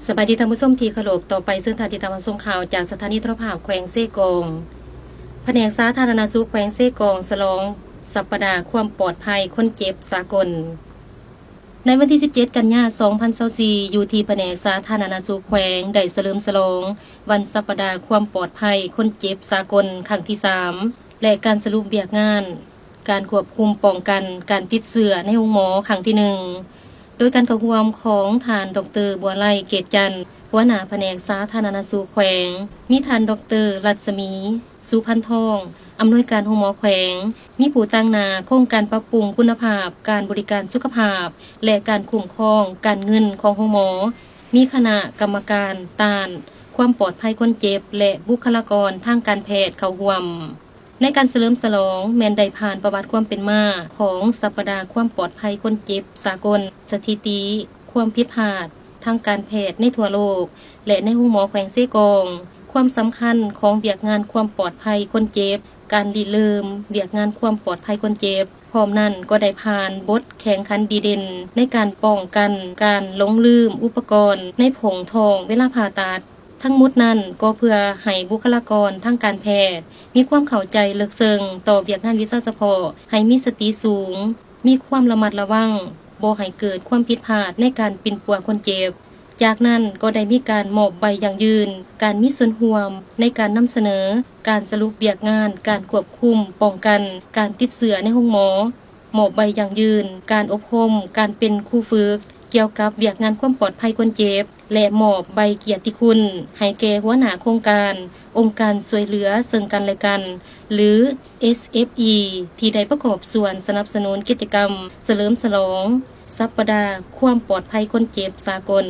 ສະບາຍດີທ່ານຜູ້ຊົມທີ່ເຄົາລົບ, ຕໍ່ໄປເຊີນທ່ານຕິດຕາມຮັບຊົມຂ່າວຈາກສະຖານີໂທລະພາບແຂວງເຊກອງ. ພະແນກສາທາລະນະສຸກແຂວງເຊກອງສະຫຼອງສັບປະດາຄວາມປອດໄພຄົນເຈັບສາກົນ. ໃນວັນທີສິບເຈັດ ກັນຍາ ສອງພັນຊາວສີ່ ຢູ່ທີ່ພະແນກສາທາລະນະສຸກແຂວງໄດ້ສະເຫຼີມສະຫຼອງວັນສັບປະດາຄວາມປອດໄພຄົນເຈັບສາກົນຄັ້ງທີສາມ ແລະ ການສະຫຼຸບວຽກງານ ການຄວບຄຸມປ້ອງກັນການຕິດເຊື້ອໃນໂຮງໝໍຄັ້ງທີໜຶ່ງ ໂດຍການເຂົ້າຮ່ວມຂອງທ່ານ ດອກເຕີ ບົວໄລ ເກດຈັນ ຫົວໜ້າພະແນກສາທາລະນະສຸກແຂວງ, ມີທ່ານ ດອກເຕີ ລັດສະໝີ ສຸພັນທອງ ອຳນວຍການໂຮງໝໍແຂວງ, ມີຜູ້ຕາງໜ້າໂຄງການປັບປຸງຄຸນນະພາບການບໍລິການສຸຂະພາບ ແລະ ການຄຸ້ມຄອງການເງິນຂອງໂຮງໝໍ, ມີຄະນະກຳມະການຕ້ານຄວາມປອດໄພຄົນເຈັບ ແລະ ບຸກຄະລາກອນທາງການແພດເຂົ້າຮ່ວມ. ໃນການສະເຫຼີມສະຫຼອງແມ່ນໄດ້ຜ່ານປະຫວັດຄວາມເປັນມາຂອງສັບປະດາຄວາມປອດໄພຄົນເຈັບສາກົນ, ສະຖິຕິຄວາມຜິດພາດທາງການແພດໃນທົ່ວໂລກ ແລະ ໃນໂຮງໝໍແຂວງເຊກອງ, ຄວາມສຳຄັນຂອງວຽກງານຄວາມປອດໄພຄົນເຈັບ, ການລິເລີ່ມວຽກງານຄວາມປອດໄພຄົນເຈັບ, ພ້ອມນັ້ນກໍໄດ້ຜ່ານບົດແຂ່ງຂັນດີເດັ່ນໃນການປ້ອງກັນການຫຼົງລືມອຸປະກອນໃນໂພງທ້ອງເວລາຜ່າຕັດ. ທັງໝົດນັ້ນກໍເພື່ອໃຫ້ບຸກຄະລາກອນທາງການແພດມີຄວາມເຂົ້າໃຈເລິກເຊິ່ງຕໍ່ວຽກງານວິຊາສະເພາະ, ໃຫ້ມີສະຕິສູງ, ມີຄວາມລະມັດລະວັງ, ບໍ່ໃຫ້ເກີດຄວາມຜິດພາດໃນການປິ່ນປົວຄົນເຈັບ. ຈາກນັ້ນກໍໄດ້ມີການມອບໃບຢັ້ງຢືນການມີສ່ວນຮ່ວມໃນການນຳສະເໜີການສະຫຼຸບວຽກງານການຄວບຄຸມປ້ອງກັນການຕິດເຊື້ອໃນໂຮງໝໍ, ມອບໃບຢັ້ງຢືນການອົບຮົມການເປັນຄູຝຶກກ່ຽວກັບວຽກງານຄວາມປອດໄພຄົນເຈັບ ແລະ ມອບໃບກຽດຕິຄຸນໃຫ້ແກ່ຫົວໜ້າໂຄງການອົງການຊ່ວຍເຫຼືອເຊິ່ງກັນ ແລະ ກັນ ຫຼື ເອສເອັຟອີ ທີ່ໄດ້ປະກອບສ່ວນສະໜັບສະໜູນກິດຈະກຳສະເຫຼີມສະຫຼອງສັບປະດາຄວາມປອດໄພຄົນເຈັບສາກົນ.